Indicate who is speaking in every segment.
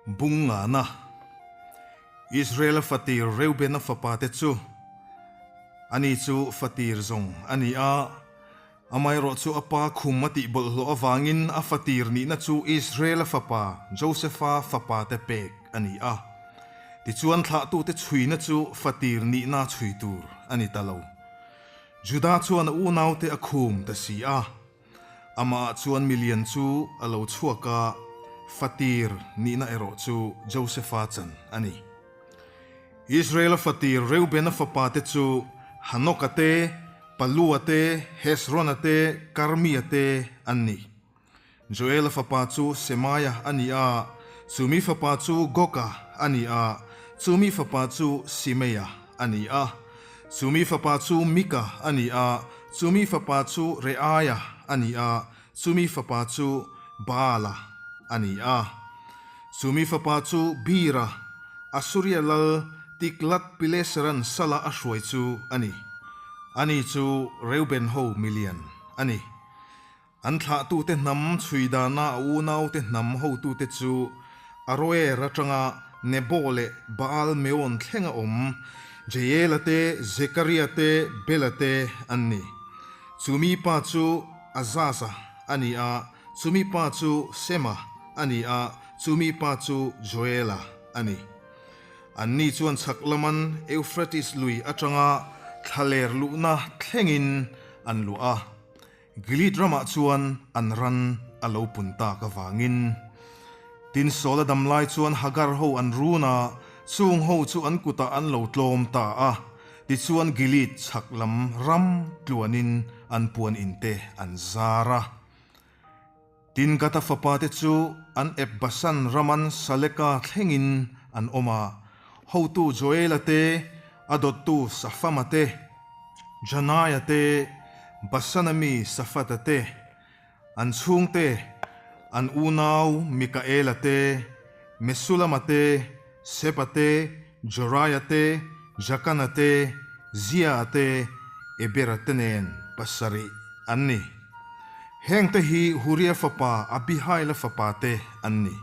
Speaker 1: Bung ngana. Israel-a fatir Reubena fapate chu ani chu fatir zawng a ni a, amaherawh chu a pa khum a tih bawlhhlawh avangin a fatir nihna chu Israel-a fapa Josefa fapate pek a ni a. Tichuan thlahtute chhuina chu fatir nihna chhui tur a ni ta lo. Juda chuan a unaute a khum ta si a. Amah chuan milian chu a lo chhuak a, fatir nihna erawh chu Josefa chan a ni. Israel-a fatir Reubena fapate chu Hanoka te, Palua te, Hezrona te, Karmia te an ni. Joela fapa chu Semaia a ni a, chumi fapa chu Goka a ni a, chumi fapa chu Simeia a ni a. Chumi fapa chu Mika a ni a, chumi fapa chu Reaia a ni a, chumi fapa chu Baala a ni a. Chumi fapa chu Bira, Asuria lal Tiglath-pileseran sala a hruai chu a ni. Ani chu Reuben ho milian a ni. An thlahtute hnam chhui dana a unaute hnam hotute chu Aroer atanga Nebo leh Baal Meon thlenga awm Jeiela te, Zekaria te, Bela te an ni. Chumi pa chu Azaza a ni a, chumi pa chu Sema a ni a, chumi pa chu Joela a ni. Anni chuan chhak laman Euphrates lui atanga thlaler luhna thlengin an luah a. Gilead ramah chuan an ran a lo pun tak avangin. Tin, Saul a dam lai chuan Hagar ho an run a, chung ho chu an kutah an lo tlawm ta a. Tichuan Gilead chhak lam ram tluanin an puan inte an zar a. Tin, Gata fapate chu an ep Basan raman Saleka thlengin an awm a, hotu Joela te, a dawttu Safama te, Janaia te, Basana mi Safata te, an chhungte, an unau Mikaela te, Mesulama te, Seba te, Joraia te, Jakana te, Zia te, Ebera te nen pasarih an ni. Hengte hi Huria fapa Abihaila fapa te an ni.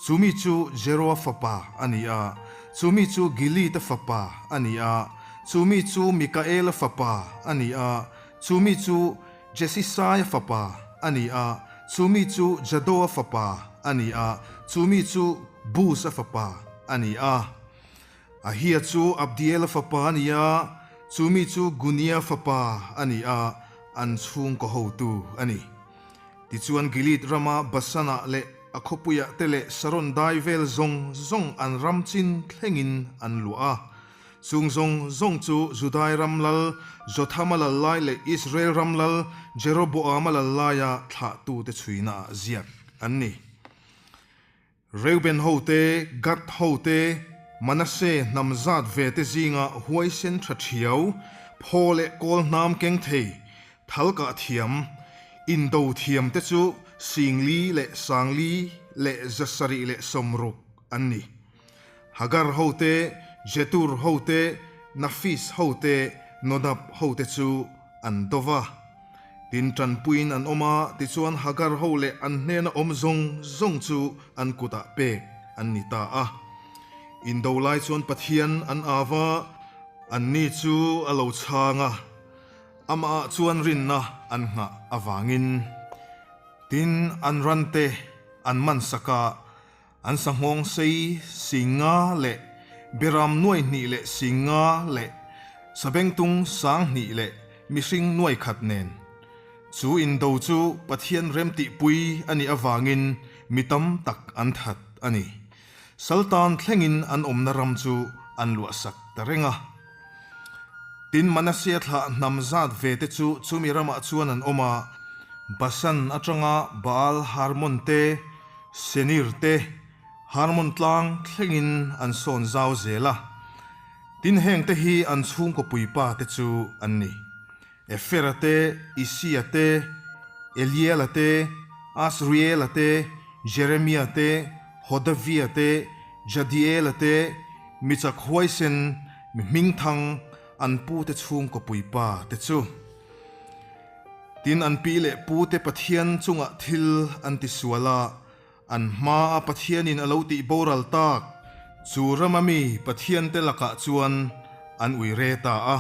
Speaker 1: Chumi chu Jeroa fapa a ni a, chumi chu Gilita fapa a ni a, chumi chu Mikaela fapa a ni a, chumi chu Jesisaia fapa a ni a, chumi chu Jadoa fapa a ni a, chumi chu Buz-a fapa a ni a. Ahia chu Abdiela fapa a ni a, chumi chu Gunia fapa a ni a, an chhungkaw hotu a ni. Tichuan Gilead rama Basanah leh a khawpuiah te leh Saron dai vel zawng zawng an ram chin thlengin an luah a. Chung zawng zawng chu Judai ram lal Jothama lal lai leh Israel ram lal Jeroboama lal laia thlahtute chhuinaah ziak an ni. Reuben hote, Gad hote, Manasseh hnam zat ve te zinga huaisen tha thiau, phaw leh kawl hnam keng thei, thal kah thiam, indo thiam te chu singli leh sangli leh zasarih leh sawmruk an ni. Hagar hote, Jetur hote, Nafis hote, Nodab hote chu an do va. Tin tanpuiin an awm a, tichuan Hagar ho leh an hnena awm zawng zawng chu an kutah pek an ni ta a. Indo lai chuan Pathian an au va, anni chu a lo chhang a, amahah chuan rinna an nghah avangin. Tin, an rante an mansak a, An sanghawng sei singa leh beram nuai hnih leh singa leh sabengtung sang hnih leh mihring nuai khat nen. Chu indo chu Pathian remtihpui a nih avangin mi tam tak an that a ni. Saltan thlengin an awmna ram chu an luahsak ta reng a. Tin, Manasseh thlah hnam zat ve te chu chumi ramah chuan an awm a, Basan atanga Baal Harmon te, Senir te, Harmon tlang thlengin an sawn zau zel a. Tin, heng te hi an chhungkaw puipa te chu an ni, Efera te, Isia te, Eliela te, Asriela te, Jeremia te, Hodavia te, Jadiela te, Mi chak huaisen, mi hmingthang, an pute chhungkaw puipa te chu. Tin, an pi leh pute Pathian chungah thil an ti sual a, An hmaa Pathianin a lo tih boral tak chu rama mi pathiante lakah chuan an ui re ta a.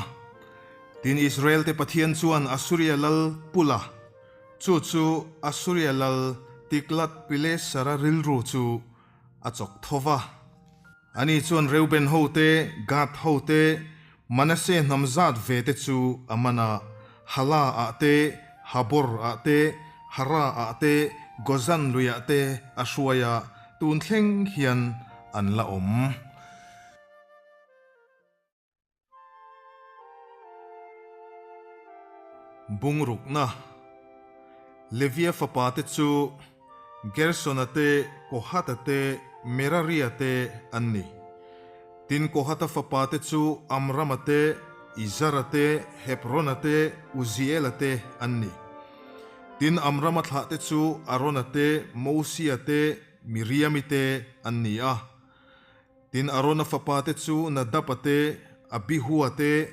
Speaker 1: Tin, Israelte Pathian chuan Assuria lal Pula, chu chu Assuria lal Tiglath-Pilesara rilru chu a chawk tho va. Ani chuan Reuben ho te, Gad ho te, Manasseh hnam zat ve te chu a man a, Hala ah te, Habor ah te, Hara ah te, Gozan lui ah te a hruai a, tun thleng hian an la awm. Bungrukna, Levia fapate chu Gersona te, Kohata te, Meraria te an ni. Tin, Kohata fapate chu Amrama te, Izara te, Hebrona te, Uziela te an ni. Tin, Amrama thlahte chu Arona te, Mosia te, Miriami te an ni a. Tin, Arona fapate chu Nadaba te, Abihua te,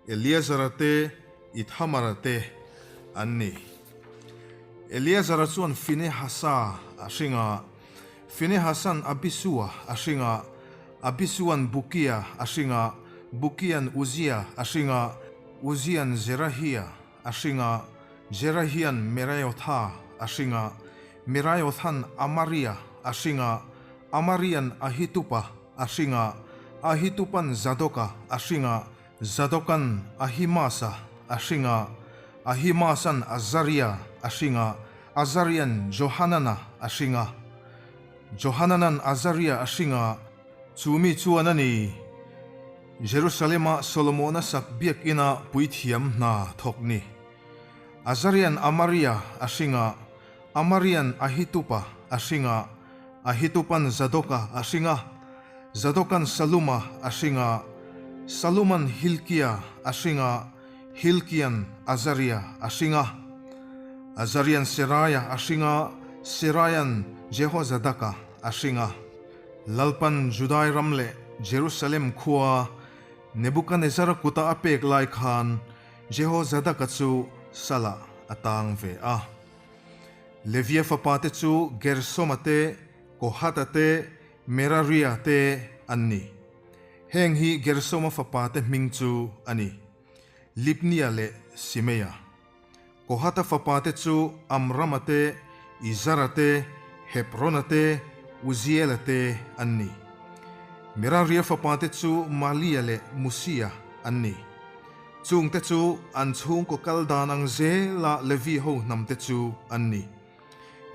Speaker 1: Eleazara te, Ithamara te an ni. Eleazara chuan Finehasa a hring a, Finehasan Abisua a hring a, Abisuan Bukia a hring a, Bukian Uzia a hring a, Uzian Zerahia a hring a, Zerahian Meraiotha a hring a, Meraiothan Amaria a hring a, Amarian Ahitupa a hring a, Ahitupan Zadoka a hring a, Zadokan Ahimasa a hring a, Ahimasan Azaria a hring a, Azarian Johanana a hring a, Johananan Azaria a hring a, chu mi chuan a ni, Jerusalema Solomona sak biakina puithiam hna thawk ni. Azarian Amaria a hring a, Amarian Ahitupa a hring a, Ahitupan Zadoka a hring a, Zadokan Saluma a hring a, Saluman Hilkia a hring a, Hilkian Azaria a hring a, Azarian Seraia a hring a, Seraian Jehozadaka a hring a. Lalpan Judai ram leh Jerusalem khua Nebukanezara kuta a pek lai khan Jehozadaka chu salah a tang ve a. Levia fapate chu Gersoma te, Kohata te, Meraria te an ni. Heng hi Gersoma fapate hming chu a ni, Libnia leh Simeia. Kohata fapate chu Amrama te, Izara te, Hebrona te, Uziela te an ni. Meraria fapate chu Malia leh Musia an ni. Chungte chu an chhungkaw kal dan ang zela Levi ho hnamte chu an ni.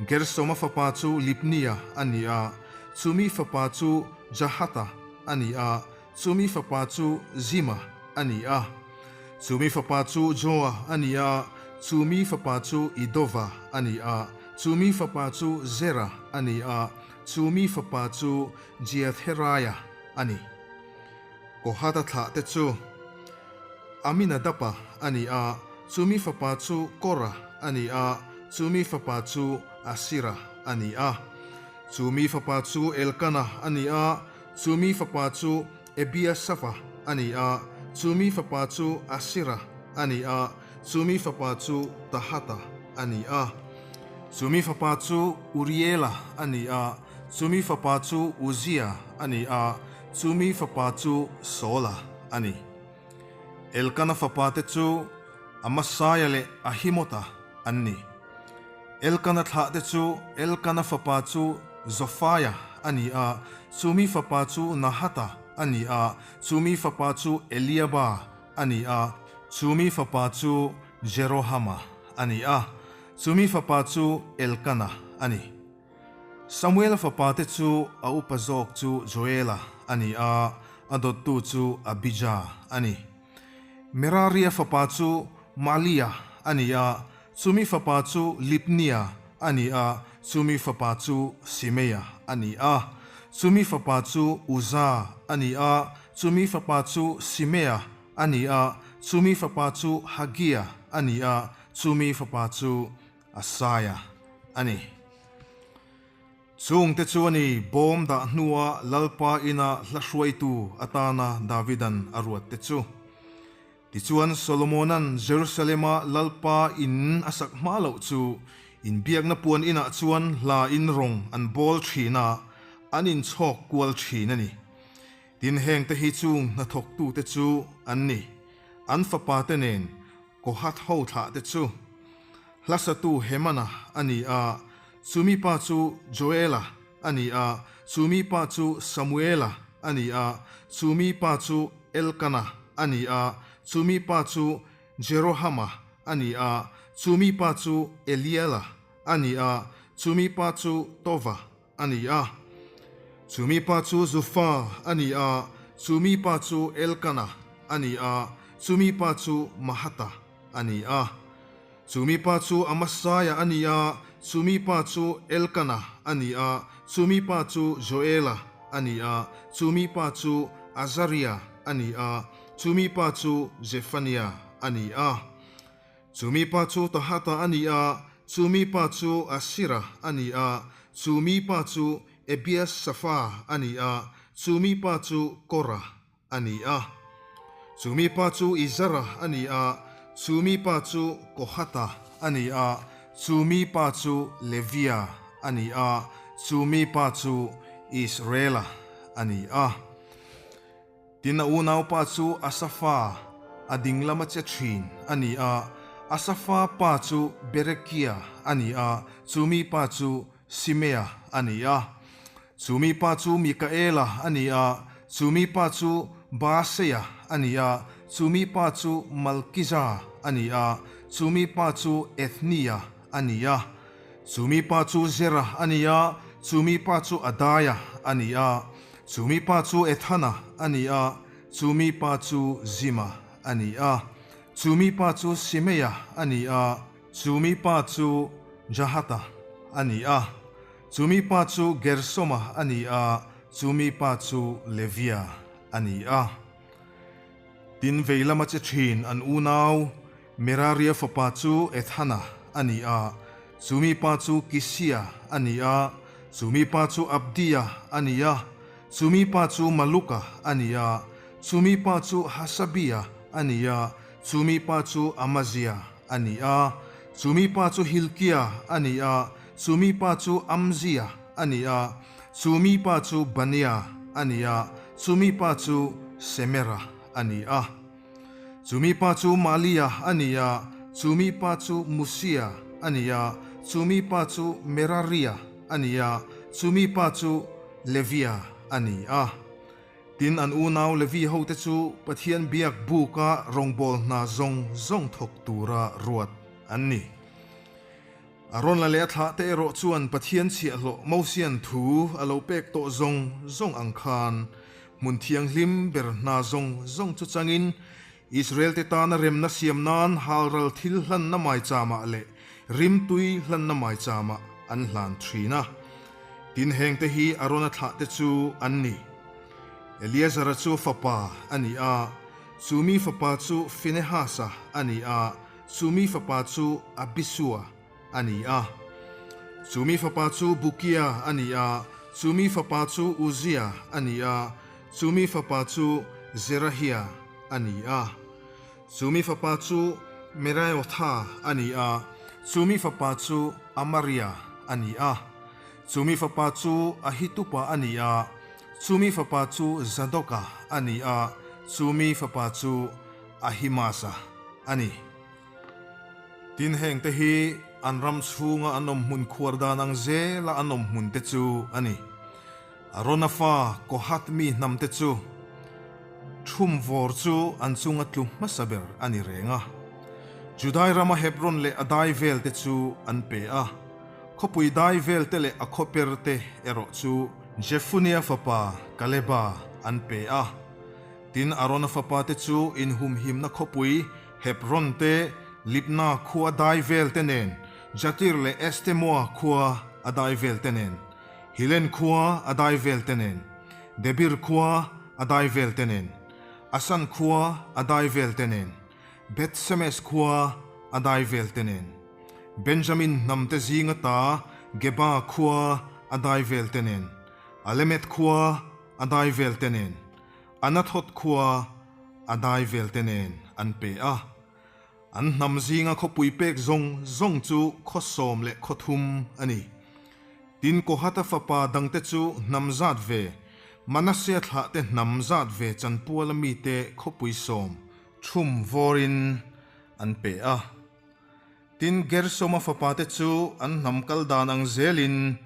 Speaker 1: Gersoma fapa chu Libnia a ni a, chumi fapa chu Jahata a ni a, chumi fapa chu Zima a ni a. Chumi fapa chu Joa a ni a, chumi fapa chu Idova a ni a, chumi fapa chu Zera a ni a, chumi fapa chu Jeatheraia a ni. Kohata thlahte chu Aminadapa a ni a, chumi fapa chu Kora a ni a, chumi fapa chu Asira a ni a. Chumi fapa chu Elkana a ni a, chumi fapa chu Ebiasafa a ni a, chumi fapa chu Asira a ni a, chumi fapa chu Tahata a ni a. Chumi fapa chu Uriela a ni a, chumi fapa chu Uzia a ni a, Chumi fapa chu Saula a ni. Elkana fapate chu Amasaia leh Ahimota an ni. Elkana thlahte chu Elkana fapa chu Zofaia a ni a, chumi fapa chu Nahata a ni a, chumi fapa chu Eliaba a ni a, chumi fapa chu Jerohama a ni a, chumi fapa chu Elkana a ni. Samuela fapate chu a upa zawk chu Joela a ni a, a dawttu chu Abija a ni. Meraria fapa chu Malia a ni a, chumi fapa chu Libnia a ni a, chumi fapa chu Simeia a ni a. Chumi fapa chu Uza a ni a, chumi fapa chu Simea a ni a, chumi fapa chu Hagia a ni a, chumi fapa chu Asaia a ni. Chungte chu a ni, bawm dah hnua Lalpa ina hla hruaitu atana Davidan a ruat te chu. Tichuan Solomonan Jerusalema Lalpa in a sak hma loh chu Inbiakna puan inah chuan hla in rawng an bawl thin a, an inchhawk kual thin a ni. Tin, hengte hi chung hnathawktute chu an ni, an fapate nen Kohath ho thlahte chu hlasatu Hemana a ni a, chumi pa chu Joela a ni a, chumi pa chu Samuela a ni a, chumi pa chu Elkana a ni a, chumi pa chu Jerohama a ni a, chumi pa chu Eliela a ni a, chumi pa chu Tova a ni a. Chu mi pa chu Zufa a ni a, chu mi pa chu Elkana a ni a, chu mi pa chu Mahata a ni a. Chu mi pa chu Amasaia a ni a, chu mi pa chu Elkana a ni a, chu mi pa chu Joela a ni a, chu mi pa chu Azaria a ni a, chu mi pa chu Zephania a ni a. Chu mi pa chu Tahata a ni a, chu mi pa chu Asira a ni a, chu mi pa chu Ebiasafa a ni a, chu mi pa chu Kora a ni a. Chu mi pa chu Izara a ni a, chu mi pa chu Kohata a ni a, chu mi pa chu Levia a ni a, chu mi pa chu Israela a ni a. Tin, a unaupa chu Asafa, a ding lama che thin a ni a, Asafa pa chu Berekia a ni a, chu mi pa chu Simea a ni a. Chu mi pa chu Mikaela a ni a, chu mi pa chu Baaseia a ni a, chu mi pa chu Malkiza a ni a, chu mi pa chu Ethnia a ni a. Chu mi pa chu Zera a ni a, chu mi pa chu Adaia a ni a, chu mi pa chu Ethana a ni a, chu mi pa chu Zima a ni a, chu mi pa chu Simeia a ni a, chu mi pa chu Jahata a ni a, chu mi pa chu Gersoma a ni a, chu mi pa chu Levia a ni a. Tin, vei lama che thin an unau Meraria fapa chu Ethana a ni a, chu mi pa chu Kisia a ni a, chu mi pa chu Abdia a ni a, chu mi pa chu Maluka a ni a, chu mi pa chu Hasabia a ni a, chu mi pa chu Amazia a ni a, chu mi pa chu Hilkia a ni a, chu mi pa chu Amzia a ni a, chu mi pa chu Bania a ni a, chu mi pa chu Semera a ni a. Chu mi pa chu Malia a ni a, chu mi pa chu Musia a ni a, chu mi pa chu Meraria a ni a, chu mi pa chu Levia a ni a. Tin, an unau Levi hote chu Pathian biak buka rawngbâwl hna zawng zawng thawk tura ruat an ni. A rawn la leh a thlah te erawh chuan Pathian chhiahhlawh Mosian thu a lo pek tawh zawng zawng ang khan hmun thianghlim ber hna zawng zawng chu changin Israel-te tana remna siam nan halral thil hlanna maichama leh rimtui hlanna maichama an hlan thin a. Tin hengte hi a rawn a thlah te chu an ni. Eleazara chu fapa a ni a, chu mi fapa chu Finehasa a ni a, Chu mi fapa chu Abisua a ni a, chu mi fapa chu Bukia a ni a, chu mi fapa chu Uzia a ni a, chu mi fapa chu Zerahia a ni a, chu mi fapa chu Meraiotha a ni a, chu mi fapa chu Amaria a ni a, chu mi fapa chu Ahitupa a ni a, chu mi fapa chu Zadoka a ni a, chu mi fapa chu Ahimasa a ni. Tin, hengte hi an ram chhunga an awm hmun khuar dan ang zela an awm hmun te chu a ni. Arona fa Kohath mi hnam te chu thum vawr chu an chunga tlu hmasa ber a ni reng a. Judai rama Hebron leh a dai vel te chu an pe a, khawpui dai vel te leh a khawper te erawh chu Jefunea fapa Kaleba an pe a. Tin, Arona fapate chu inhumhimna khawpui Hebron te, Libna khua dai vel te nen, Jatir leh Estemoa khua a dai vel te nen, Hilen khua a dai vel te nen, Debir khua a dai vel te nen, Asan khua a dai vel te nen, Beth-semes khua a dai vel te nen, Benjamin hnamte zinga ta Geba khua a dai vel te nen, Alemeth khua a dai vel te nen, Anathoth khua a dai vel te nen an pe a. An hnam zinga khawpui pek zawng zawng chu khaw 13 a ni. Tin, Kohata fapa dangte chu hnam zat ve, Manasea thlahte hnam zat ve chanpuala mite khawpui sawm thum vawrin an pe a. Tin, Gersoma fapate chu an hnam kal dan ang zelin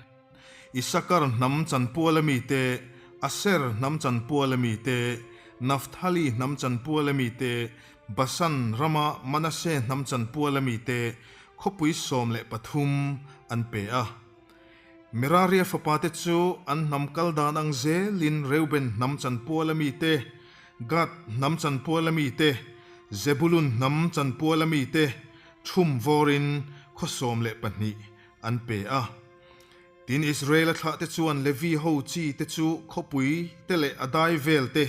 Speaker 1: Isakar hnam chanpuala mite, Aser hnam chanpuala mite, Nafthali hnam chanpuala mite, Basan rama Manase hnam chanpuala mite khawpui 13 an pe a. Meraria fapate chu an hnam kal dan ang zelin Reuben hnam chanpuala mite, Gad hnam chanpuala mite, Zebulun hnam chanpuala mite thum vawrin khaw 12 an pe a. Tin, Israela thlahte chuan Levi ho chi te chu khawpui te leh a dai vel te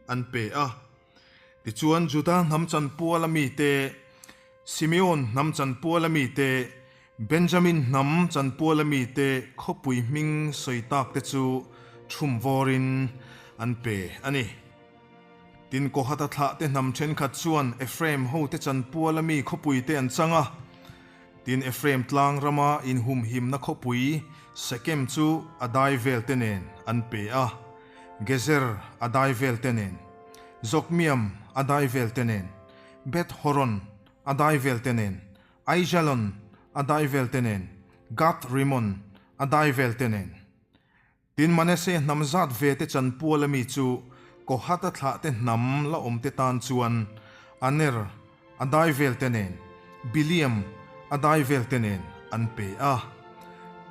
Speaker 1: an pe a. Tichuan, Juda hnam chanpuala mite, Simeon hnam chanpuala mite, Benjamin hnam chanpuala mite khawpui hming sawi tak te chu thum vawrin an pe a ni. Tin, Kohata thlahte hnam thenkhat chuan Ephraim hote chanpuala mi khawpui te an chang a. Tin, Ephraim tlang rama inhumhimna khawpui Sekem chu a dai velte nen an pe a, Gezer a dai velte nen, Jokmeam a dai velte nen, Beth Horon a dai velte nen, Aijalon a dai velte nen, Gath Rimon a dai velte nen. Tin, Manase hnam zat ve te chanpuala mi chu Kohata thlahte hnam la awmte tan chuan Aner a dai velte nen, Biliam a dai velte nen an pe a.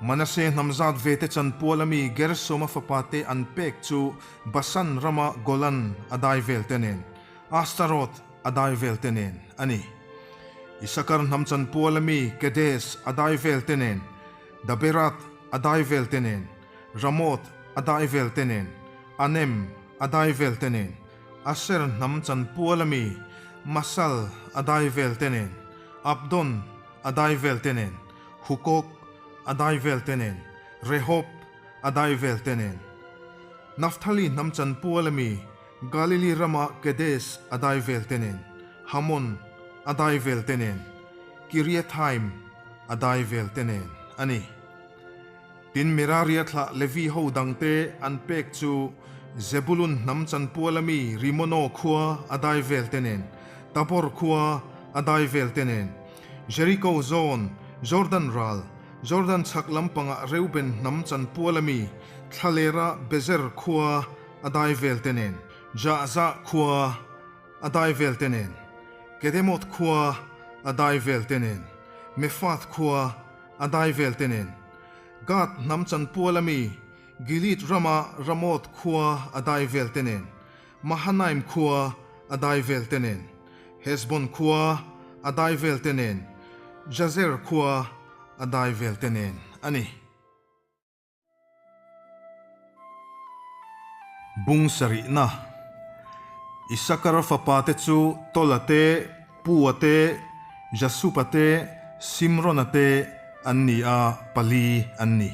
Speaker 1: Manase hnam zat ve te chanpuala mi Gersoma fapate an pek chu Basan rama Golan a dai velte nen, Astaroth a dai velte nen a ni. Isakar hnam chanpuala mi Kedes a dai velte nen, Daberath a dai vel te nen, Ramoth a dai vel te nen, Anem a dai vel te nen, Asher hnam chanpual ami Masal a dai vel te nen, Abdon a dai vel te nen, Hukok a dai vel te nen, Rehob a dai vel te nen, Naphtali hnam chanpual ami Galili rama Kedes a dai vel te nen, Hamon a dai vel te nen, Kiriathaim a dai vel te nen a ni. Tin, Meraria thlah Levi ho dangte an pek chu Zebulun hnam chanpuala mi Rimono khua a dai vel te nen, Tabor khua a dai vel te nen, Jeriko zawn, Jordan ral, Jordan chhak lampangah Reuben hnam chanpuala mi Thlalera Bezer khua a dai vel te nen, Jahzah khua a dai vel te nen, Kedemoth khua a dai vel te nen, Mefath khua a dai vel te nen, Gad hnam chanpuala mi Gilead rama Ramoth khua a dai vel te nen, Mahanaim khua a dai vel te nen, Hesbon khua a dai vel te nen, Jazer khua a dai vel te nen a ni. Bung sarihna, Isakara fapate chu Tola te, Pua te, Jasupa te, Simrona te an ni a, pali an ni.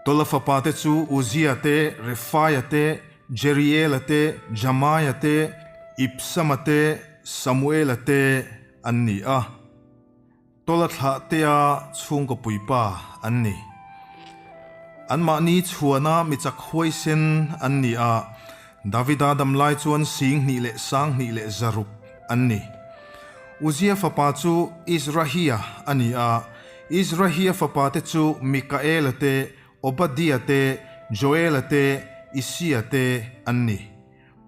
Speaker 1: Tola fapate chu Uzia te, Refaia te, Jeriela te, Jamaia te, Ibsama te, Samuela te an ni a. Tawla thlah tea chhungkaw puipa an ni. Anmahni chhuana mi chak huaisen an ni a, Davida dam lai chuan 2600 an ni. Uzia fapa chu Izrahia a ni a, Izrahia fapate chu Mikaela te, Obadia te, Joela te, Isia te an ni.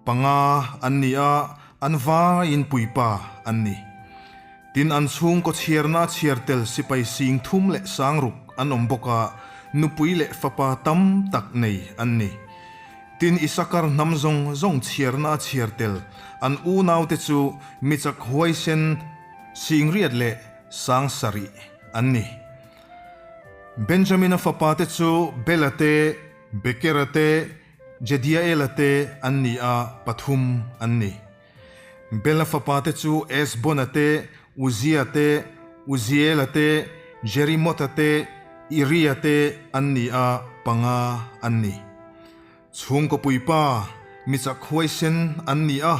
Speaker 1: Panga an ni a, an vaiin puipa an ni. Tin, an chhungkaw chhiarna a chhiar tel sipai 3600 an awm bawk a, nupui leh fapa tam tak nei an ni. Tin, Isakar hnam zawng zawng chhiarna a chhiar tel an unaute chu michak huaisen 87,000 an ni. Benjamina fapate chu Bela te, Bekera te, Jediaela te an ni a, pathum an ni. Bela fapate chu Esbona te, Uzia te, Uziela te, Jerimotha te, Iria te an ni a, panga an ni. Chhungkaw puipa, mi chak huaisen an ni a,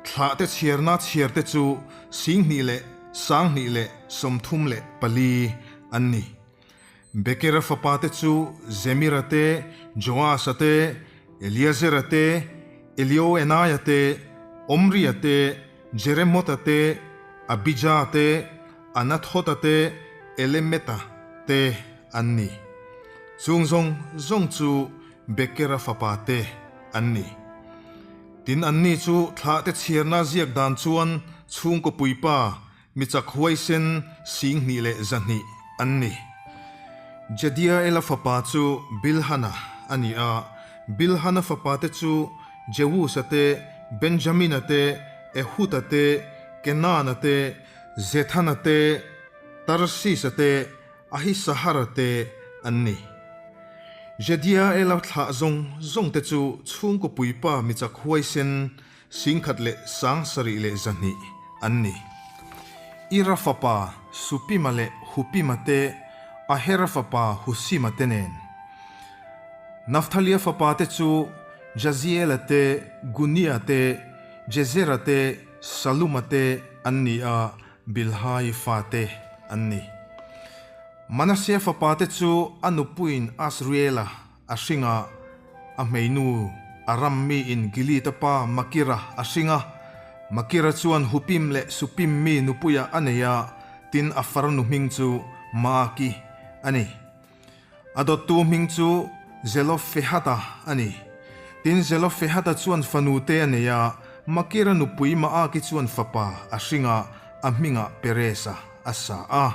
Speaker 1: thlahte chhiarna chhiarte chu 26,000. 234 an ni. Bekera fapate chu Zemira te, Joasa te, Eliazera te, Elioenaia te, Omria te, Jeremota te, Abija te, Anathota te, Elemeta te an ni. Chung zawng zawng chu Bekera fapate an ni. Tin, anni chu thlahte chhiarna ziak dan chuan chhungkaw puipa mi chak huaisen 2100 an ni. Jediaela fapa chu Bilhana a ni a, Bilhana fapate chu Jewusa te, Benjamina te, Ehuda te, Kenana te, Zethana te, Tarsisa te, Ahisahara te an ni. Jediaela thlah zawng zawng te chu chhungkaw puipa mi chak huaisen 17,200 an ni. Ira fapa Supima leh Hupima te, Ahera fapa Husima te nen. Nafthalia fapa te chu Jaziela te, Gunia te, Jezera te, Saluma te an ni a, Bilhai fate an ni. Manasea fapate chu a nupuiin Asriela a hring a, a hmeinu Aram miin Gilead-a pa Makira a hring a. Makira chuan Hupim leh Supim mi nupuia a nei a, tin a farnu hming chu Maaki a ni. A dawttu hming chu Zelofehada a ni. Tin, Zelofehada chuan fanu te a nei a, Makira nupui Maaki chuan fapa a hring a, a hmingah Peresa a sa a.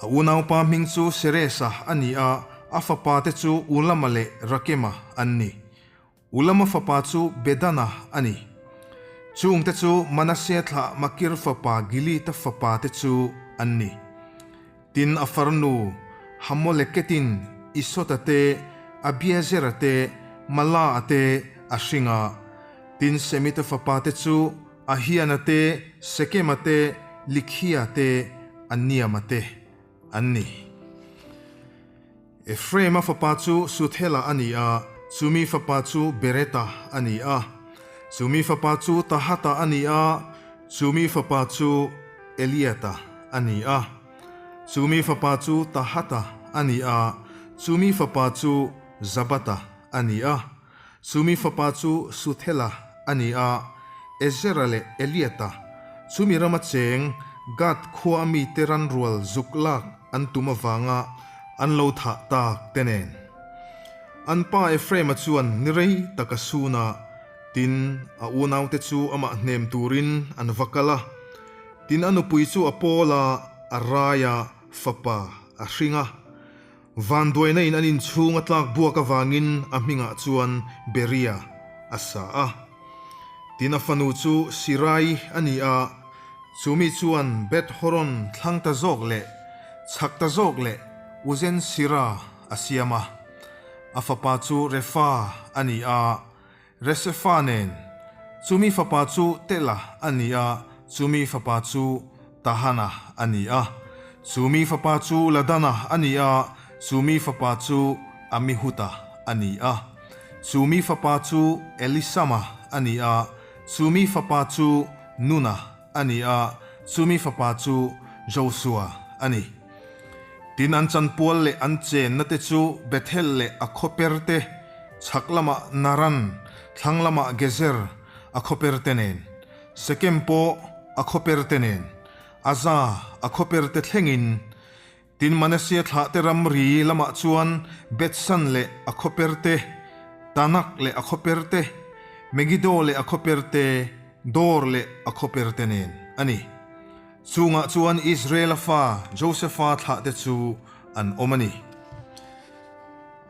Speaker 1: A unaupa hming chu Seresa a ni a, a fapa te chu Ulama leh Rakema an ni. Ulama fapa chu Bedana a ni. Chungte chu Manase thlah Makir fapa Gilead-a fapa te chu an ni. Tin, a farnu Hamoleketin Isota te, Abiezera te, Malaa te a hring a. Tin, Semita fapa te chu Ahiana te, Sekema te, Likhia te, Aniama te an ni. Ephraim-a fapa chu Suthela a ni a, chumi fapa chu Bereta a ni a. Chumi fapa chu Tahata a ni a, chumi fapa chu Eliata a ni a. Chumi fapa chu Tahata a ni a, chumi fapa chu Zabata a ni a. Chumi fapa chu Suthela a ni a, Ezera leh Eliata, chumi rama cheng Gad khua a mite ran rual zuk lak an tum avanga an lo thah tak te nen. An pa Ephraim-a chuan ni rei tak a sun a, tin, a unaute chu amah hnem turin an va kal a. Tin, a nupui chu a pawl a, a rai a, fapa a hring a. Vanduaina in an inchhung a tlak buak avangin a hmingah chuan Beria a sa a. Tin a fanu chu Sirai a ni a, chumi chuan Beth Horon thlang ta zawk leh chhak ta zawk leh Uzen Sira a siam a. A fapa chu Refa a ni a, Resefa nen, chumi fapa chu Tela a ni a, chumi fapa chu Tahana a ni a, chumi fapa chu Ladana a ni a, chumi fapa chu Amihuta a ni a, chumi fapa chu Elisama a ni a, chumi fapa chu Nuna a ni a, chumi fapa chu Josua a ni. Tin, an chanpual leh an chenna te chu Bethel leh a khawper te, chhak lamah Naran, thlang lamah Gezer, a khawper te nen, Sekem pawh a khawper te nen, Aza a khawper te thlengin, Tin, Manasseh thlahte ramri lamah chuan Bethsan leh a khawper te, Tanak leh a khawper te, Megiddo leh a khawper te, Dor leh a khawper te nen a ni. Chungah chuan Israela fa Josefa thlahte chu an awm a ni.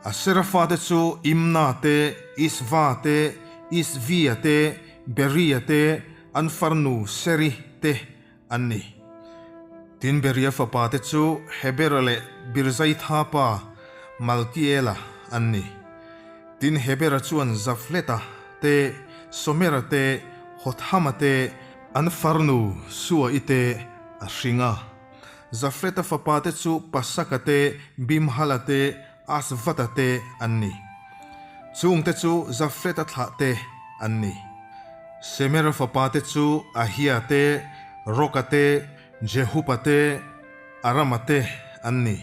Speaker 1: Asera fate chu Imna te, Isva te, Isvia te, Beria te, an farnu Seri te an ni. Tin, Beria fapate chu Hebera leh Birzaitha pa Malkiela an ni. Tin, Hebera chuan Zafleta te, Somera te, Hothama te, an farnu Suai te a hring a. Zafleta fapate chu Pasaka te, Bimhala te, Asvata te an ni. Chungte chu Zafleta thlah te an ni. Semera fapate chu Ahia te, Roka te, Jehupa te, Arama te an ni.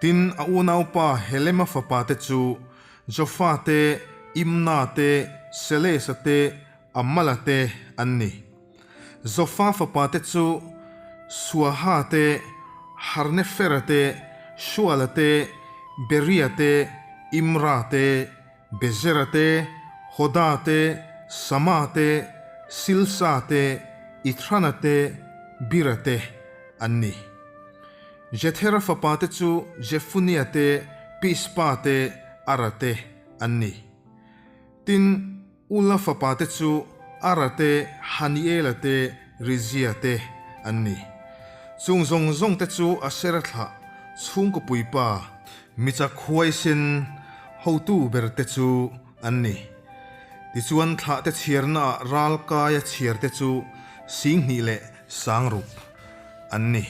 Speaker 1: Tin, a unaupa Helema fapate chu Jofa te, Imna te, Selesa te, Amala te an ni. Zofa fapate chu Suaha te, Harnefera te, Shuala te, Beria te, Imra te, Bezera te, Hoda te, Sama te, Silsa te, Ithrana te, Bira te an ni. Jethera fapate chu Jefunia te, Pispa te, Ara te an ni. Tin, Ula fapate chu Ara te, Haniela te, Rizia te an ni. Chung zawng zawng te chu Asera thlah chhungkaw puipa michak huaisen hotu ber te chu an ni. Tichuan thlahte chhiarnaah ral kaia chhiar te chu 26 an ni.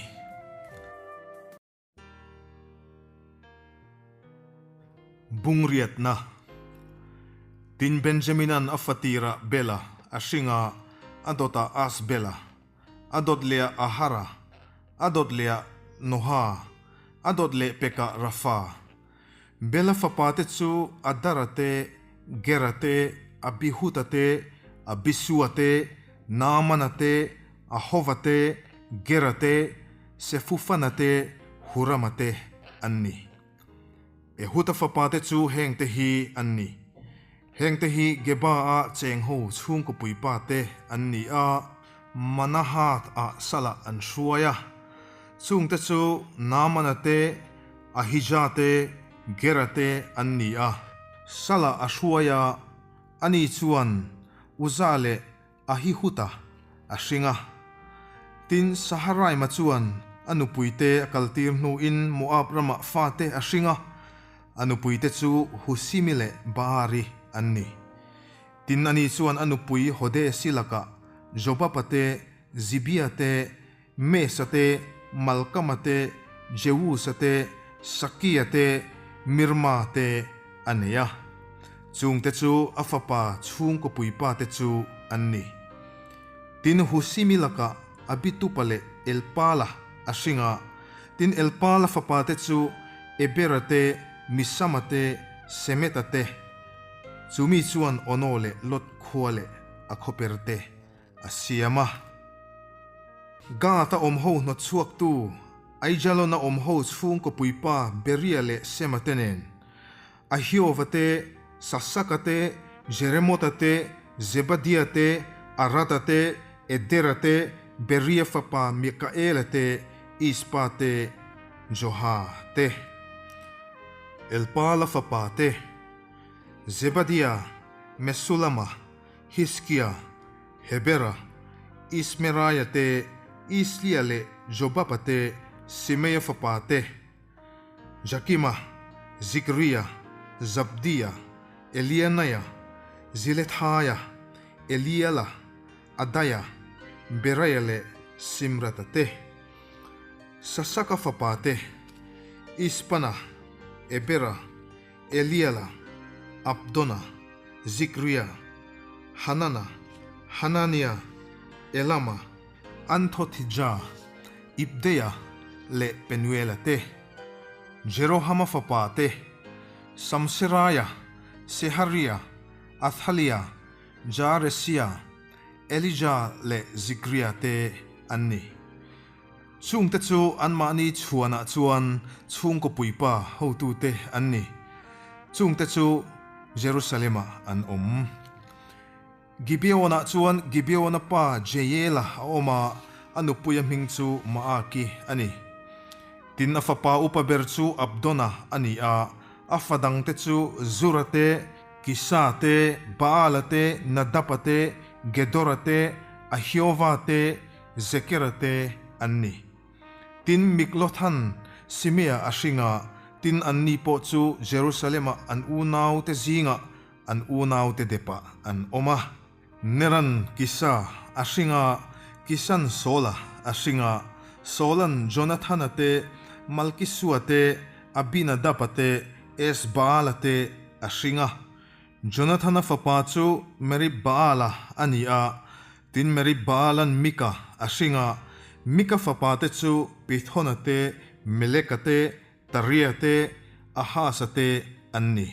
Speaker 1: Bungriatna Tin Benjaminan a fatirah Bela a hring a, a dawtah Asbela, a dawt lehah Ahara, a dawt lehah Noha, a dawt leh pekah Rafa. Bela fapate chu Adara te, Gera te, Abihuta te, Abisua te, Naamana te, Ahova te, Gera te, Sefufana te, Hurama te an ni. Ehuta fapate chu hengte hi an ni. Hengte hi Geba-a chengho chhungkaw puipa te an ni a, Manahath-ah salah an hruai a. Chungte chu Naamana te, Ahija te, Gera te an ni a. Salah a hruai a, ani chuan Uza leh Ahihuta a hring a. Tin, Saharaima chuan a nupuite a kaltir hnuin Moab ramah fate a hring a, a nupuite chu Husimi leh Baari an ni. Tin, ani chuan a nupui Hodesi lakah Jobaba te, Zibia te, Mesa te, Malkama te, Jeusa te, Sakia te, Mirma te a nei a. Chungte chu a fapa chhungkaw puipa te chu an ni. Tin, Husimi lakah Abitupa leh Elpala a hring a. Tin, Elpala fapa te chu Ebera te, Misama te, Semeta te. Chumi chuan Ono leh Lot khua leh a khawper te a siam a. Gath-a awm ho hnawtchhuaktu, Aijalon-a awm ho chhungkaw puipa Beria leh Sema te nen, Ahiova te, Sasaka te, Jeremota te, Zebadia te, Arada te, Edera te, Beria fapa Mikaela te, Ispa te, Joha te, Elpala fapa te, Zebadia, Mesulama, Hiskia, Hebera, Ismeraia te, Islia leh Jobaba te, Simeia fapa te, Jakima, Zikria, Zabdia, Elianaia, Zilethaia, Eliala, Adaia, Beraia leh Simrata te, Sasaka fapa te, Ispana, Ebera, Eliala, Abdona, Zikria, Hanana, Hanania, Elama, Anthothija, Ibdeia leh Penuela te, Jerohama fapa te, Samseraia, Seharia, Athalia, Jaaresia, Elija leh Zikria te an ni. Chungte chu anmahni chhuanah chuan chhungkaw puipa hotute an ni. Chungte chu Jerusalem-ah an awm. Gibeon-ah chuan Gibeon-a pa Jeiela a awm a, a nupuia hming chu Maaki a ni. Tin, a fapa upa ber chu Abdona a ni a, a fa dangte chu Zura te, Kisa te, Baala te, Nadaba te, Gedora te, Ahiova te, Zekera te an ni. Tin, Miklothan Simea a hring a, tin anni pawh chu Jerusalem-ah an unaute zingah an unaute depah an awm a. Neran Kisa a hring a, Kisan Saula a hring a, Saula'n Jonathana te, Malkisua te, Abinadaba te, Esbaala te a hring a. Jonathana fapa chu Merib-baala a ni a, tin Merib-baala'n Mika a hring a. Mika fapate chu Pithona te, Meleka te, Taria te, Ahasa te an ni.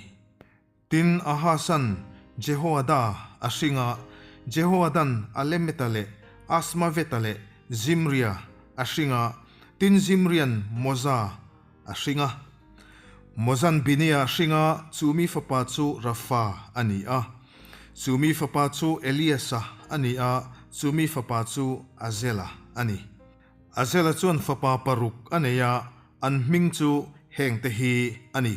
Speaker 1: Tin, Ahasan Jehoada a hring a, Jehoadan Alemeta leh Asmaveta leh Zimria a hring a, tin Zimrian Moza a hring a. Mozan Binia a hring a, chu mi fapa chu Rafa a ni a. Chu mi fapa chu Eliasa a ni a, chu mi fapa chu Azela a ni. Azela chuan fapa paruk a nei a, an hming chu hengte hi a ni,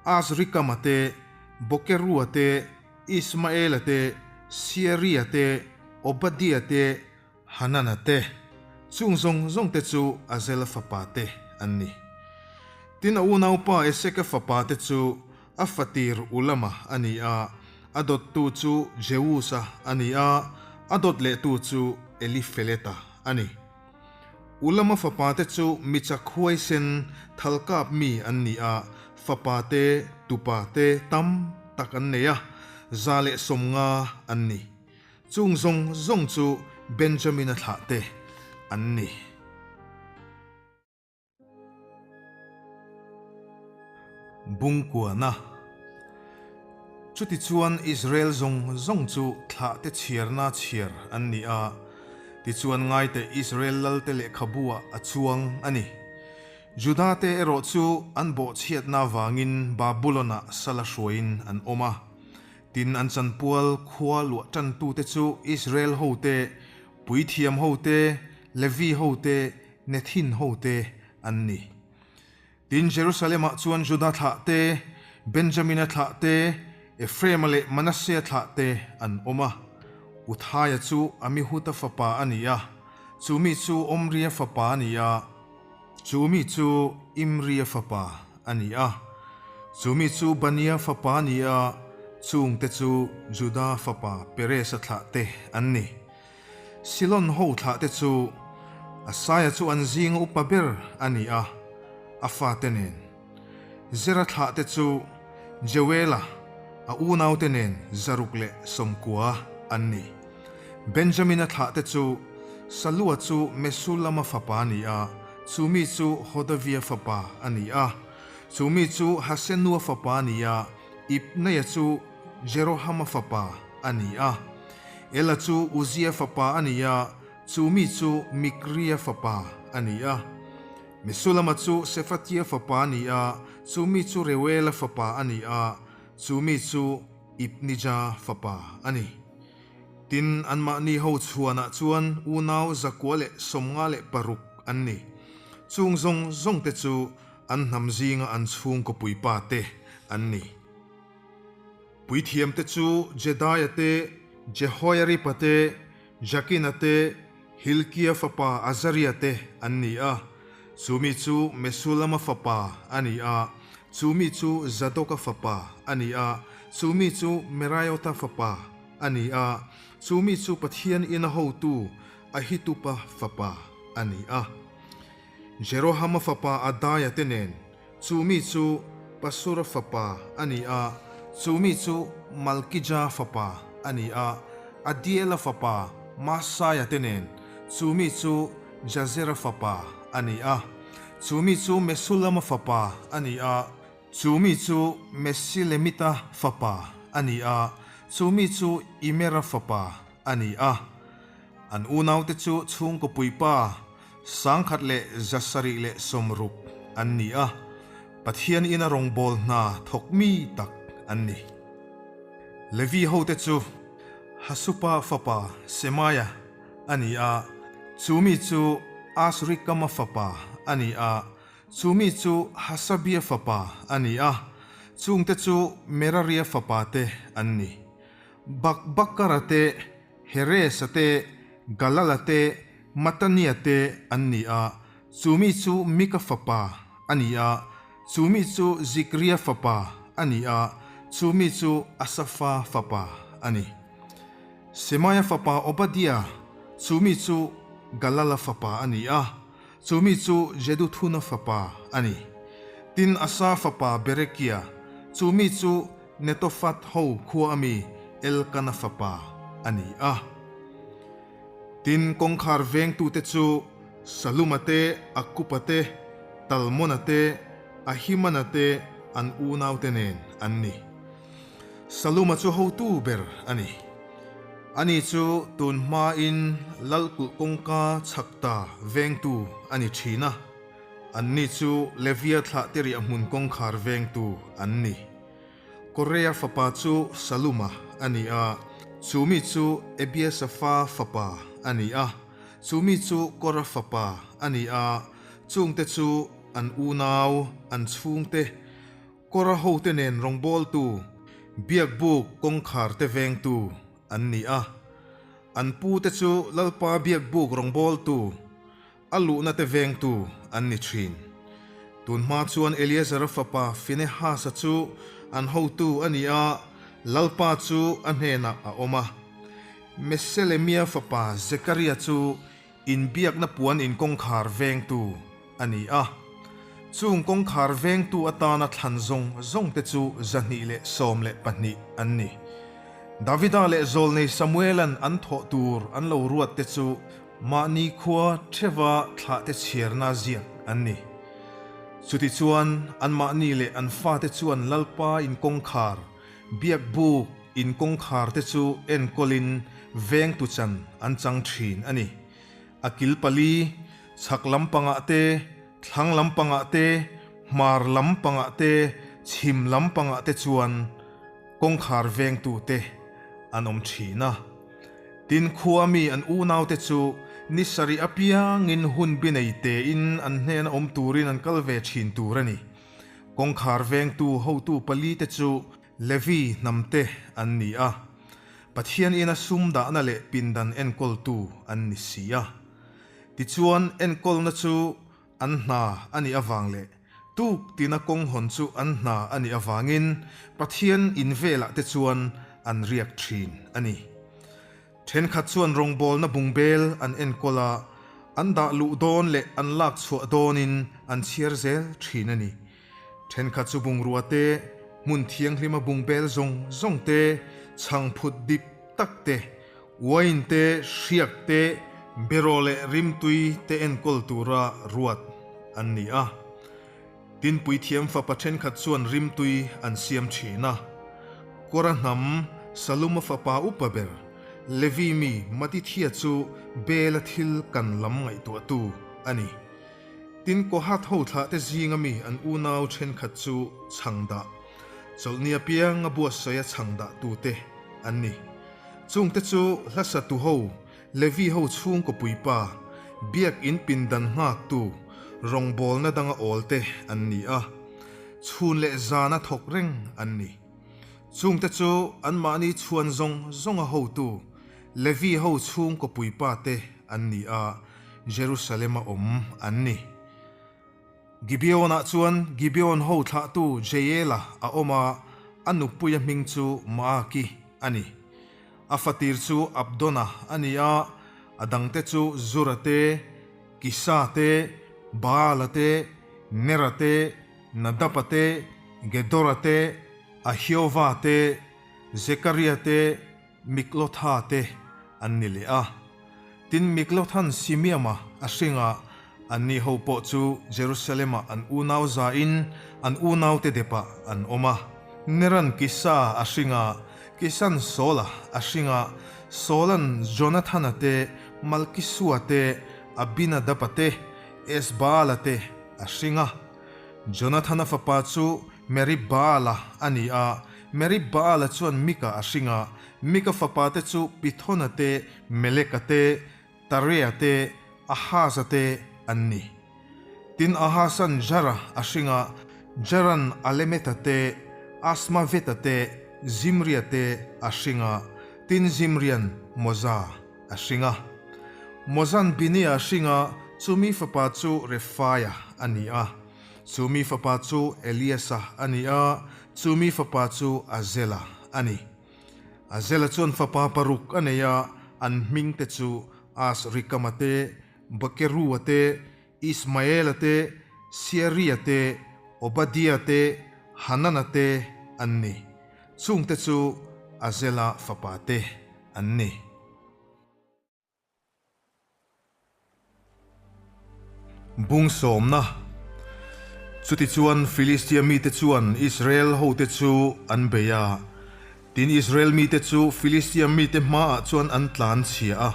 Speaker 1: Azrikama te, Bokerua te, Ismaela te, Siaria te, Obadia te, Hanana te. Chung zawng zawng te chu Azela fapa te an ni. Tin a unaupa Eseka fapa te chu a fatir Ulama a ni a, a dawttu chu Jeusa a ni a, a dawt lehtu chu Elifeleta a ni. Ulama fapa te chu michak huaisen thalkap mi an ni a, fapa te, tupa te tam tak an nei a, 150 an ni. Chung zawng zawng chu Benjamina thlah te an ni. Bungkuana. Chutichuan Israel zawng zawng chu thlah te chhiarna chhiar an ni a, tichuan ngaite Israel lalte lehkhabu-ah a chuang a ni. Juda te erawh chu an bawhchhiatna avangin Babulon-ah sala hruaiin an awm a. Tin, an chanpual khua luah tantute chu Israel hote, puithiam hote, Levi hote, Nethin hote an ni. Tin, Jerusalem-ah chuan Juda thlah te, Benjamina thlah te, Ephraim-a leh Manasseh-a thlah te an awm a. Uthaia chu Amihuta fapa a ni a, chu mi chu Omria fapa a ni a, Chu mi chu Imria fapa a ni a, chu mi chu Bania fapa a ni a, chungte chu Juda fapa Peresa thlahte an ni. Silon ho thlahte chu Asaia chu an zinga upa ber a ni a, a fate nen. Zera thlahte chu Jeuela, a unaute nen 190 an ni. Benjamina thlahte chu Salua chu Mesulama fapa a ni a, chu mi chu Hodavia fapa a ni a, chu mi chu Hasenua fapa a ni a, Ibneia chu Jerohama fapa a ni a. Ela chu Uzia fapa a ni a, chu mi chu Mikria fapa a ni a. Mesulama chu Sefatia fapa a ni a, chu mi chu Reuela fapa a ni a, chu mi chu Ibnija fapa a ni. Tin, anmahni ho chhuanah chuan unau 156 an ni. Chung zawng zawngte chu an hnam zinga an chhungkaw puipa te an ni. Puithiamte chu Jedaia te, Jehoiaripa te, Jakina te, Hilkia fapa Azaria te an ni a. Chu mi chu Mesulama fapa a ni a, chu mi chu Zadoka fapa a ni a, chu mi chu Meraiotha fapa a ni a, chu mi chu Pathian ina hotu Ahitupa fapa a ni a. Jerohama fapa Adaia te nen, chu mi chu Pasura fapa a ni a, chu mi chu Malkija fapa a ni a, Adiela fapa Masaia te nen, chu mi chu Jazera fapa a ni a, chu mi chu Mesulama fapa a ni a, chu mi chu Mesilemita fapa a ni a, chu mi chu Imera fapa a ni a. An unaute chu chhungkaw puipa 1160 an ni a, Pathian ina rawngbâwl hna thawk mi tak an ni. Levi hote chu Hasupa fapa Semaia a ni a, chu mi chu Asrikama fapa a ni a, chu mi chu Hasabia fapa a ni a, chungte chu Meraria fapate an ni. Bakbakara te, Heresa te, Galala te, Matania te an ni a, chu mi chu Mika fapa a ni a, chu mi chu Zikria fapa a ni a, chu mi chu Asafa fapa a ni. Semaia fapa Obadia, chu mi chu Galala fapa a ni a, chu mi chu Jeduthuna fapa a ni. Tin, Asa fapa Berekia, chu mi chu Netophat ho khua ami Elkana fapa a ni a. Tin, kawngkhar vengtute chu. Saluma te, Akupa te, Talmona te, Ahimana te an unaute nen an ni. Saluma chu hotu ber a ni. Ani chu tun hmain Lal kulh kawngka chhak ta vengtu a ni thin a. Anni chu Levia thlah te riahhmun kawngkhar vengtu an ni. Korea fapa chu Saluma a ni a, chu mi chu Ebiasafa fapa a ni a, chu mi chu Kora fapa a ni a, chungte chu an unau, an chhungte, Kora hote nen rawngbawltu, biakbuk kawngkharte vengtu an ni a. An pute chu Lalpa biakbuk rawngbawltu, A luhna te vengtu an ni thin. Tun hma chuan Eleazara fapa Finehasa chu an hotu a ni a, Lalpa chu a hnenah a awm a. Meselemia fapa Zekaria chu inbiakna puan in kawngkhar vengtu a ni a. Chung kawngkhar vengtu atana thlan zawng zawngte chu 212 an ni. Davida leh zawlnei Samuelan an thawh tur an lo ruatte chu Mahni khua theuha thlahte chhiarna ziak an ni. Chutichuan, anmahni leh an fate chuan Lalpa in kawngkhar, biakbuk in kawngkharte chu enkawlin vengtu chan an chang thin a ni. A kil pali, chhak lampangah te, thlang lampangah te, hmar lampangah te, chhim lampangah te chuan kawngkhar vengtute an awm thin a. Tin, khua mi an unaute chu ni sarih apiangin hun bi nei tein an hnena awm turin an kal ve thin tur a ni. Kawngkhar vengtu hotu palite chu Levi hnamte an ni a, Pathian ina sum dahna leh pindan enkawltu an ni si a. Tichuan, enkawlna chu An hna a nih avang leh tuk tina kawng hawn chu an hna a nih avangin Pathian in velah te chuan an riak thin a ni. Thenkhat chuan rawngbawlna bungbel an enkawl a, an dah luh dawn leh an lak chhuah dawnin an chhiar zel thin a ni. Thenkhat chu bungrua te, hmun thianghlima bungbel zawng zawng te, chhangphut dip tak te, uain te, hriak te, beraw leh rimtui te enkawl tura ruat an ni a. Tin, puithiam fapa thenkhat chuan rimtui an siam thin a. Kora hnam, Saluma fapa upa ber, Levi mi Matithia chu Bela thil kan lam ngaihtuahtu a ni. Tin, Kohath ho thlahte zinga mi an unau thenkhat chu chhang dah, chawlhni apianga buatsaia chhang dahtute an ni. Chungte chu hlasatu ho, Levi ho chhungkaw puipa, biak in pindan nghaktu, rawngbawlna danga awlte an ni a, chhun leh zana thawk reng an ni. Chungte chu anmahni chhuan zawng zawnga hotu, Levi ho chhungkaw puipa te an ni a, Jerusalem-a awm an ni. Gibeon-ah chuan Gibeon ho thlahtu Jeiela a awm a, a nupuia hming chu Maaki a ni. A fatir chu Abdona a ni a, a dangte chu Zura te, Kisa te, Baala te, Nera te, Nadaba te, Gedora te, Ahiova te, Zekaria te, Miklotha te an ni leh a. Tin, Miklothan Simeama a hring a, anni ho pawh chu Jerusalem-ah an unau zain an unaute depah an awm a. Neran Kisa a hring a, Kisan Saula a hring a, Saula'n Jonathana te, Malkisua te, Abinadaba te, Esbaala te a hring a. Jonathana fapa chu Merib-baala a ni a, Merib-baala chuan Mika a hring a, Mika fapate chu Pithona te, Meleka te, Tarea te, Ahaza te an ni. Tin, Ahaza'n Jara a hring a, Jara'n Alemeta te, Asmaveta te, Zimria te a hring a, tin Zimria'n Moza a hring a. Moza'n Binia a hring a, chumi fapa chu Refaia a ni a. Chumi fapa chu Eliasa a ni a, chumi fapa chu Azela a ni. Azela chuan fapa paruk a nei a, an hming te chu Asrikama te, Bakerua te, Ismaela te, Siaria te, Obadia te, Hanana te an ni. Chungte chu Azela fapa te an ni. Bung sawmna. Chutichuan Filistia mite chuan Israel hote chu an bei a. Tin, Israel mite chu Filistia mite hmaah chuan an tlan chhia a.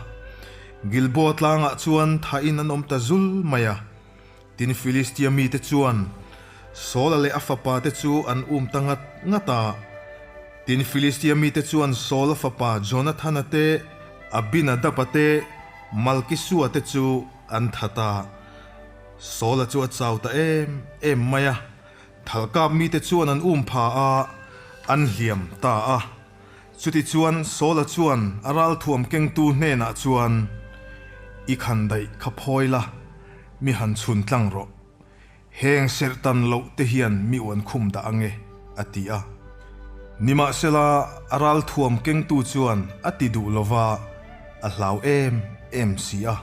Speaker 1: Gilboa tlangah chuan thain an awm ta zul mai a. Tin, Filistia mite chuan Saula leh a fapate chu an um ta ngat ngat a. Tin, Filistia mite chuan Saula fapa Jonathana te, Abinadaba te, Malkisua te chu an that a. Saula chu a chau ta em em mai a. Thalkap mite chuan an um pha a, an hliam ta a. Chutichuan Saula chuan a ralthuam kengtu hnenah chuan, I khan daih kha phawi la, mi han chhun tlang rawh. Heng serh tan loh te hian mi uan khum dah ang e, a ti a. Nimahsela a ralthuam kengtu chuan a ti duh lova, a hlau em em si a.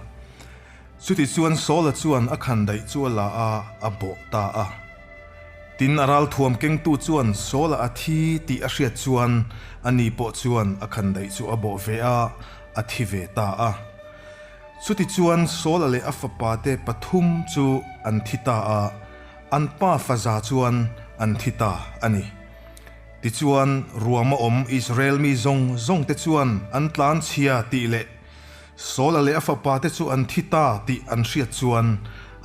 Speaker 1: Chutichuan Saula chuan a khandaih chu a la a, a bawh ta a. Tin, a ralthuam kengtu chuan Saula a thi tih a hriat chuan ani pawh chuan a khandaih chu a bawh ve a, a thi ve ta a. Chutichuan Saula leh a fapate pathum chu an thi ta a, an pa faza chuan an thi ta a ni. Tichuan, ruama awm Israel mi zawng zawngte chuan an tlanchhia tih leh Saula leh a fapate chu an thi ta tih an hriat chuan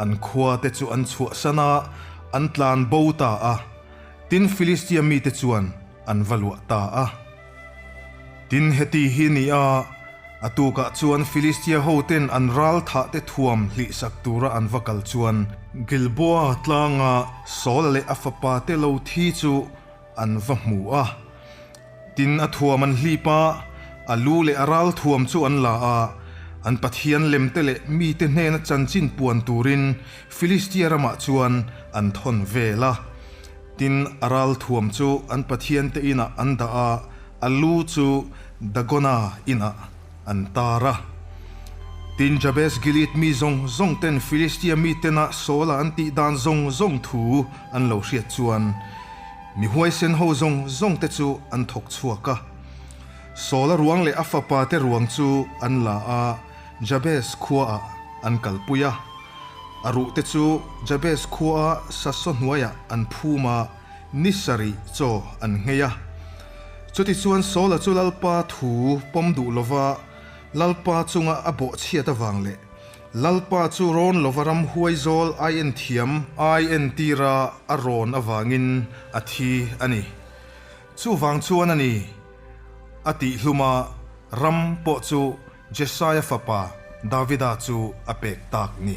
Speaker 1: an khuate chu an chhuahsan a, an tlan bo ta a. Tin, Filistia mite chuan an va luah ta a. Tin, heti hi ni a, a tukah chuan Filistia hoten an ral thahte thuam hlihsak tura an va kal chuan Gilboa tlanga Saula leh a fapate lo thi chu an va hmu a. Tin, a thuam an hlip a, a lu leh a ral thuam chu an la a, an pathian lemte leh mite hnena chanchin puan turin Filistia ramah chuan an thawn vel a. Tin, a ral thuam chu an pathiante inah an dah a, a lu chu Dagona inah an tar a. Tin, Jabes Gilead mi zawng zawng ten Filistia mitena Saula an tih dan zawng zawng thu an lo hriat chuan, Mi huaisen ho zawng zawng te chu an thawk chhuak a. Saula ruang leh a fapa te ruang chu an la a, Jabes khuaah an kalpui a. A ruh te chu Jabes khuaa sasaw hnuaiah an phum a, ni sarih chaw an nghei a. Chutichuan Saula chu Lalpa thu pawm duh lova Lalpa chunga a bawhchhiat avang leh Lalpa chu rawn lova ramhuai zawl ai en thiam ai entir a a rawn avangin a thi a ni. Chuvang chuan a ni, a tihhlum a, ram pawh chu Jesaia fapa Davida chu a pek tak ni.